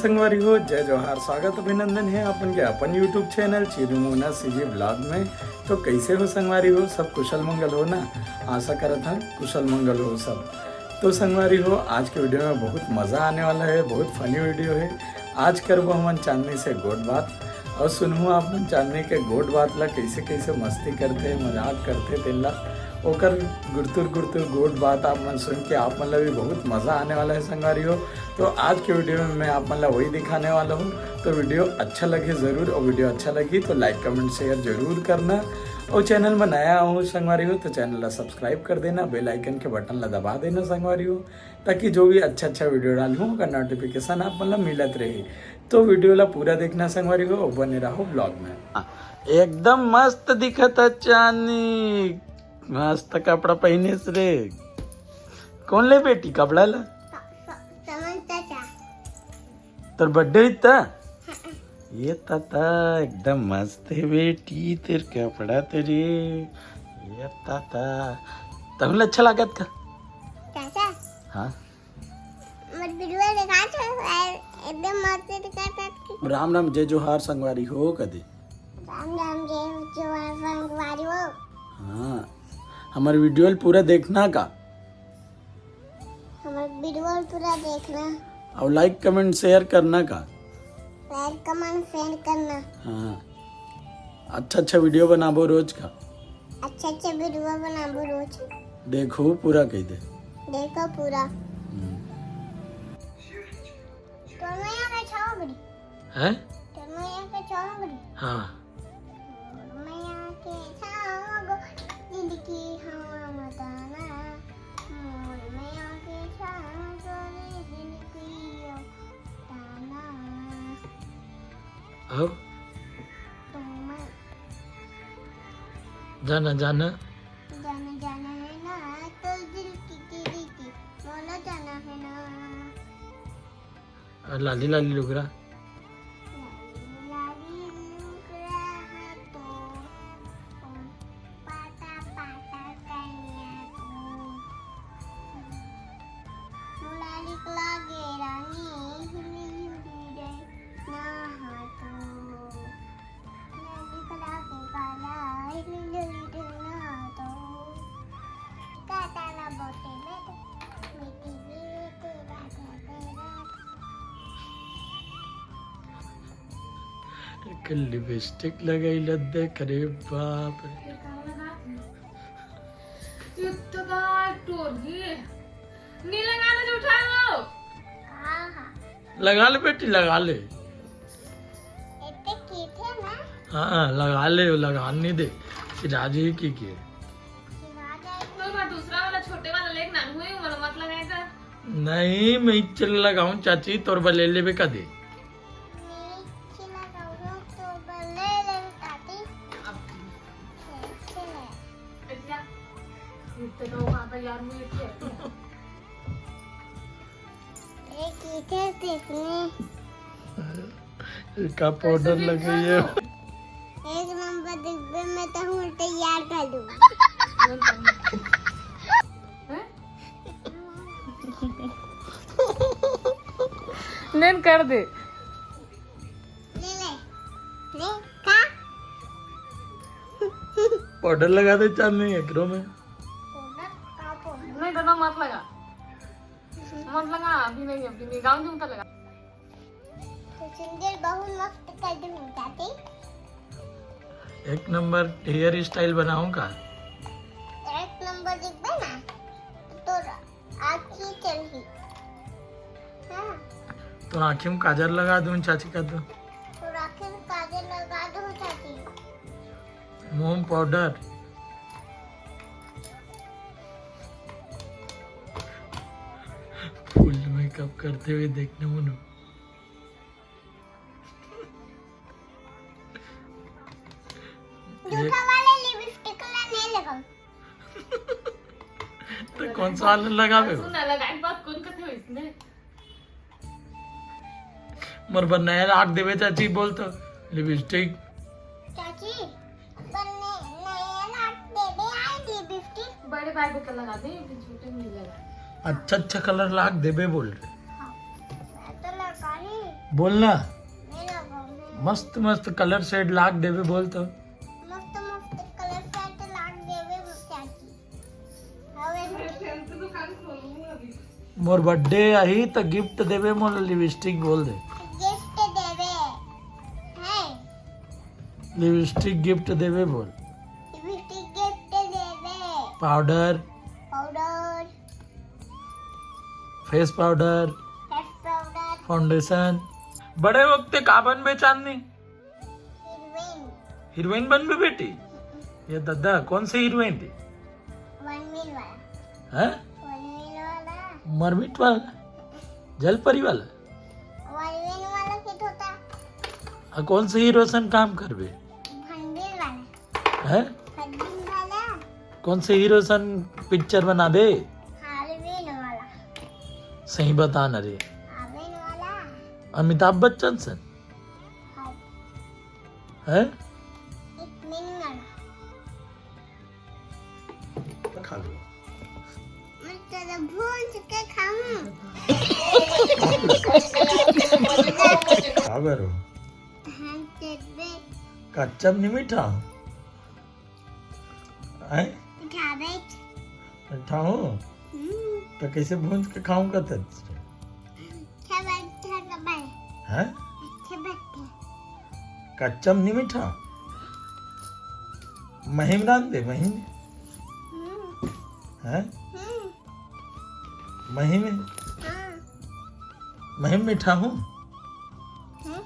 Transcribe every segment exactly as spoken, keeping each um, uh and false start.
संगवारी हो, जय जोहार, स्वागत अभिनंदन हे आपन के अपन YouTube चैनल चिरू मोना सीजी ब्लॉग में। तो कैसे हो संगवारी हो, सब कुशल मंगल हो ना? आशा करत हन कुशल मंगल हो सब। तो संगवारी हो, आज के वीडियो में बहुत मजा आने वाला है, बहुत फनी वीडियो है। आज करबो हमन चांदनी से गोठ बात और सुनहू आप मन चांदनी के गोठ बात ला कैसे कैसे मस्ती करथे, मजाक करथे, तेन ला ओकर गुरतुर गुरतुर गोठ बात आप मन सुन के आप मन ला भी बहुत मजा आने वाला है संगवारी हो। तो आज के वीडियो में मैं आप मन ला वही दिखाने वाला हूँ। तो वीडियो अच्छा लगे जरूर, और वीडियो अच्छा लगी तो लाइक कमेंट शेयर जरूर करना, और चैनल में नया हो संगवारी हो तो चैनल ला सब्सक्राइब कर देना, बेल आइकन के बटन ला दबा देना संगवारी हो, ताकि जो भी अच्छा अच्छा वीडियो डालूँ ओकर नोटिफिकेशन आप मन ला मिलत रहे। तो वीडियो ला पूरा देखना संगवारी हो और बने रहो ब्लॉग में। एकदम मस्त दिखत ह चांदनी, मस्त कपड़ा पहिनिस रे। कौन ले बेटी कपड़ा ला? समन चाचा। तोर बर्थडे ही त? ये ताता एकदम मस्त है बेटी, तेर कपड़ा तेरे। ये ताता, तहुन अच्छा लागत का? चाचा। हाँ। मत वीडियो दिखा तो, एकदम मस्त दिखा था। राम राम, जय जोहार संगवारी हो कदे। राम राम, जय जोहार संगवारी हो। हाँ, हमर वीडियो ल पूरा देखना का? हमर वीडियो ल पूरा देखना। और लाइक कमेंट शेयर करना का? लाइक कमेंट शेयर करना। हाँ, अच्छा अच्छा वीडियो बनाबो रोज का। अच्छा अच्छा वीडियो बनाबो रोज। देखो पूरा कह दे। देखो पूरा। हम्म। तो मैं यहाँ पे छाओ बड़ी। हैं? तो मैं यहाँ पे छाओ बड़ी। हाँ। मोर मया के छाँव गो, जिनकी हवा मताना। मोर मया के छाँव गो रे, जिनकी हवा मताना। और? तो मैं जाना, जाना। जाना, जाना है ना, तो दिल की तेरी की, मोला जाना है ना। और लाली लाली लुगरा। लाली लाली लुगरा तो पाटा पाटा कनिया तो। मुरारी लागे रानी हिली हिली रे ना तो। लाली लागे काला हिली हिली रे ना तो। काटा ना बोटे में तो मीठी मीठी राधा तेरा। एक लिपस्टिक लगाई ल देख रे बाप रे। ये तो का टोर गई। नी लगाना जो उठा लो। हाँ, हाँ। लगा ले बेटी, लगा ले। इतने की थे ना? हाँ, लगा ले, वो लगा नहीं दे। फिर आज ही की के। फिर आज आएगी। तो मैं दूसरा वाला छोटे वाला लेके ना हुई, वाला मत लगाएगा। नहीं, मैं चल लगाऊं चाची, तोर बले लेबे का दे। मैं चल लगाऊं तो बले ले ताती। अच्छा। इतना, इतना तो वहाँ पे यार मुझे क्या? एक इधर देखने। का पाउडर लगाई है? एक नंबर डिब्बे में तो हूँ तैयार कर दूँ। नैन कर दे। ले ले। ले, का? पाउडर लगा दे चांदनी एकरो में। पाउडर? का पाउडर? नहीं दादा, मत लगा। मत लगा, अभी नहीं, अभी नहीं। गाँव में मत लगा। तो सुंदर बहुत मस्त कर दूँ चाची। एक नंबर हेयर स्टाइल बनाऊं का? एक नंबर दिखबे ना, तो आँखी चलही। हाँ। तो आँखी में काजर लगा दूं चाची का तो? तो आँखी में काजर लगा दूं चाची। मुंह में पाउडर। फुल मेकअप करते हुए देखने मुनु। दूसरा वाला लिपस्टिक ला नहीं लगाऊं। तो कौन सा वाला लगावे हो? सुन ना, लगाए के बाद कौन करते हो इसने? मोर बर नया लाख देवे चाची, बोल तो लिपस्टिक। चाची, पर ने-, नया लाख देवे आई लिपस्टिक। बड़े भाई को तो लगा दे, ये छोटे में नहीं लगा। अच्छा अच्छा कलर लाख देवे बोल रहे। हाँ, तो लगा ही। बोलना। मेरा बोलना। मस्त मस्त कलर सेट लाग देबे बोल तो। मस्त मस्त कलर सेट लाग देबे चाची। अबे मोर बर्थडे आही त गिफ्ट देबे मोला लिपस्टिक बोल दे। गिफ्ट देबे। है। लिपस्टिक गिफ्ट देबे बोल। लिपस्टिक गिफ्ट देबे। Powder. Powder. Face powder. Face powder. Foundation. बड़े होके का बनबे चांदनी? हीरोइन। हीरोइन बनबे बेटी? ये दादा कौन सी हीरोइन थी? वनवीर वाला। हैं? वनवीर वाला। मरमिट वाला? जलपरी वाला? वनवीर वाला के होता। आ, कौन से हीरो सन काम करबे? वनवीर वाला। हैं? वनवीर वाला। कौन से हीरो सन पिक्चर बनाबे? हालवीन वाला। सही बता ना रे। हालवीन वाला। अमिताभ बच्चन सन? हाँ। हैं? एक मिनट। खा लो। मैं तेरा भून के खाऊं। का करो? हाँ, तेरे कच्चा नहीं मीठा? हैं? मीठा बेच। मीठा हो? हम्म। तो कैसे भून के खाऊंगा तब? अच्छा बैठ, अच्छा बैठ। हैं? अच्छा बैठ। कच्चम नहीं मीठा? महीम रांध दे, महीम। हम्म। हैं? हम्म। महीम? हाँ। महीम मीठा हूँ? हम्म।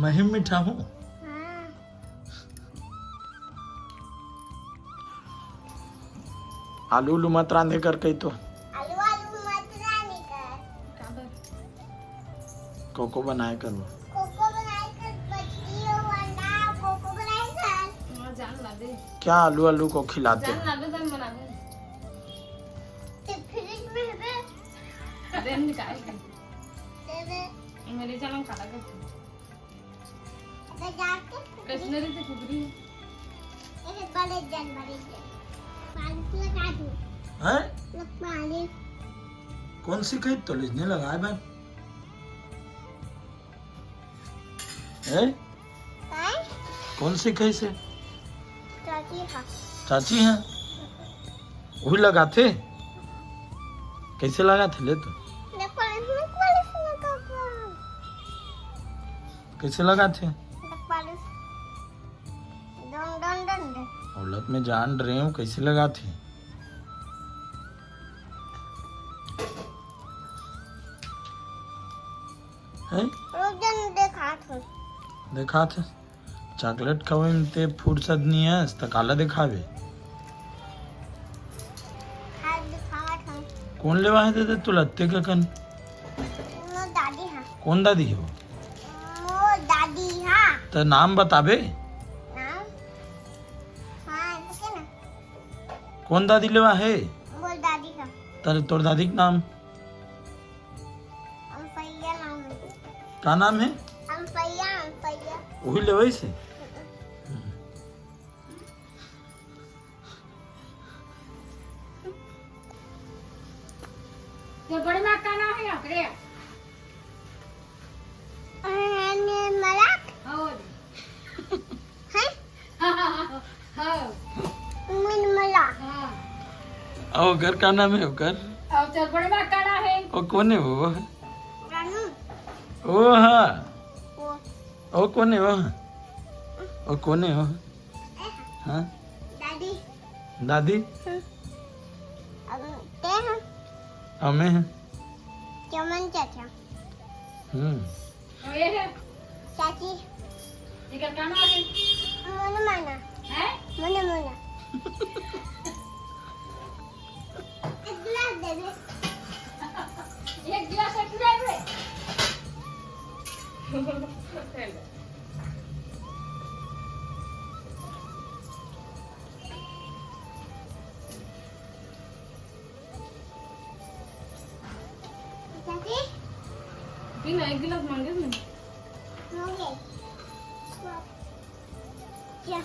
महीम मीठा हूँ? हाँ। आलू उलू मत रांधे कर कही तो। आलू आलू मत रांधे कर। कोको बनाए कर वो। कोको बनाए कर, मछली हो अंडा, कोको बनाए कर। हाँ, जान ला दे। क्या आलू आलू को खिलाते जान हो? ला दे, जान बना दे। तो फ्रिज में है। दे निकाल के। दे दे। मेरे जान काला कर। कश्मीरी से फुकरी। अरे बड़े जन, बड़े जन। पानी लगा दो। हैं? लोग पानी। कौन सी कही तो नहीं लगाए बहन? हैं? हैं? कौन सी कही से? चाची हाँ। चाची हाँ? वही लगाथे? कैसे लगाथे ले तो? देखो, इसमें कौन सी लगा था? कैसे लगाथे? देखो, डन, डन, डन, डन। औलत में जान रहे हो, कैसे लगाथे? हैं? रुक जा, मैं दिखात हूँ। दिखात है? चॉकलेट खवे में ते फुर्सत नहीं है, त काला दिखावे? हाँ, दिखावत हूँ। कौन लेवा है दे, दे तू लत्ते का कन? मोर दादी हाँ। कौन दादी है वो? मोर दादी हाँ। त नाम बताबे? नाम? हाँ, ऐसे ना। कौन दादी लेवा है? मोर दादी का। तर तोर दादी के नाम? अम्पैया नाम है। का नाम है? अम्पैया, अम्पैया। वही लेवई से? तो बड़ी माँ का नाम है ओकरे? अ, निर्मला। और? हैं? हाँ। निर्मला। हाँ। और ओकर का नाम है ओकर? और तोर बड़े माँ का नाम है? वो कौन है वो? रानू। ओ हाँ। वो। वो कौन है वो? वो कौन है वो? हाँ? दादी। दादी? हम्म। अब ते हैं? हमें हैं। चमन चाचा। हम्म। और ये है? चाची। एकर का नाम है? मोनू माना। हैं? मोनू मोना। एक गिलास दे दे। एक गिलास एक गिलास दे। चाची? पी ना, एक गिलास मांगे ना। मांगे। क्या?